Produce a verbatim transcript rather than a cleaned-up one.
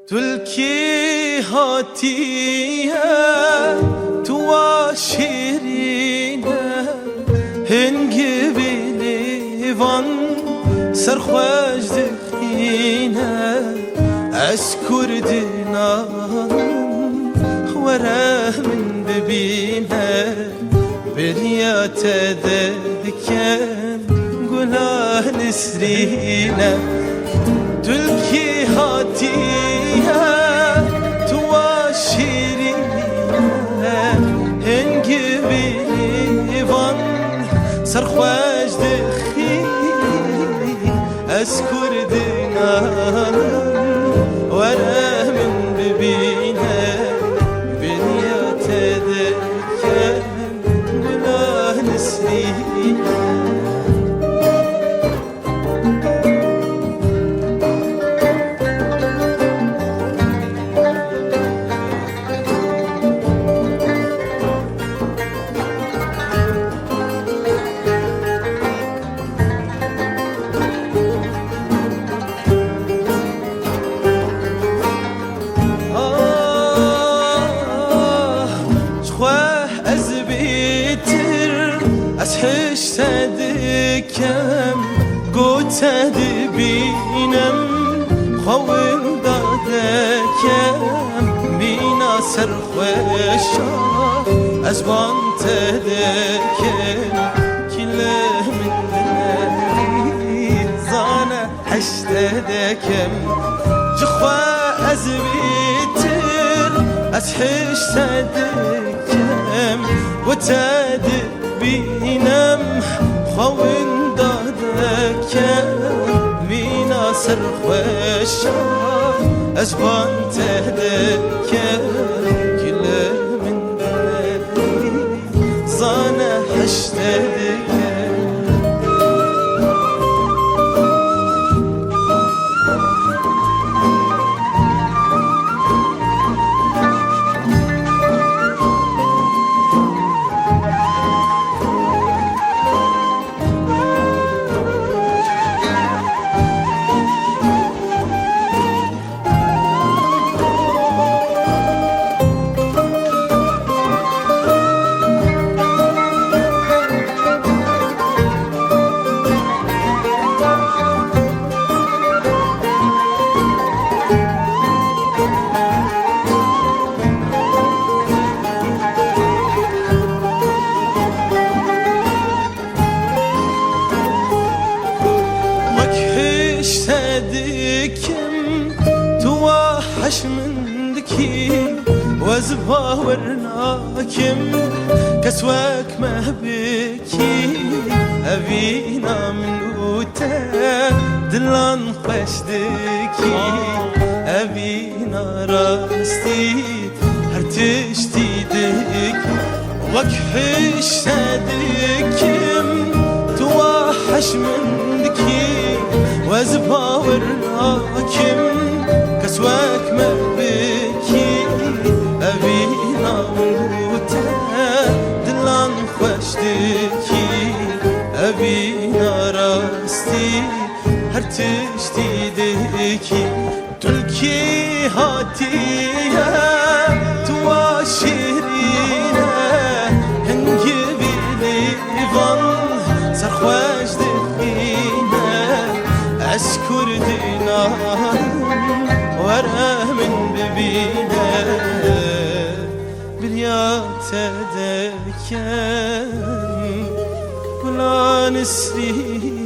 Tulkî hatiye, tu wa şîrîn e, hingî bîlîvan ser xwe ji dixîne. Ez Kurdî nalim, were min bibîne. Bêriya te dikim, gula nisrîne. Tulkî hatiye, tu wa şîrîne. Hingî bîlîvan ser xwe ji dixî. Ez Kurdî nalim, were min bibîne. Bêriya te dikim, gula nisrîne. Ah, ji xwe ez bêtir, ez hişte dikim, ku te dibînim, xwe winda dikim, mîna ser xweşa, ez ban te dikim, kî li min dinêrî, zane hişte dikim. Ji xwe ez bêtir, ez hişte dikim, ku te dibînim, xwe winda dikim, mîna ser xweşa, ez ban te dikim, kî li min dinêrî, zane hişte dikim. Wek hişte dikim, tu wa heş min dikî, ez bawer nakim, kes wek me bikî, evîna min û te dilan xweş dikî, evîna rastî her tiştî dikî. Wek hişte dikim, tu wa heş min dikî, ez bawer nakim, kes wek me bikî, evîna min û te dilan xweş dikî, evîna rastî her tiştî dikî. Tulkî hatiye, tu wa şîrîne, hingî bîlîvan ser xweş dixîne. Ez Kurdî nalim, were min bibîne. Bêriya te dikim, gula nisrîne.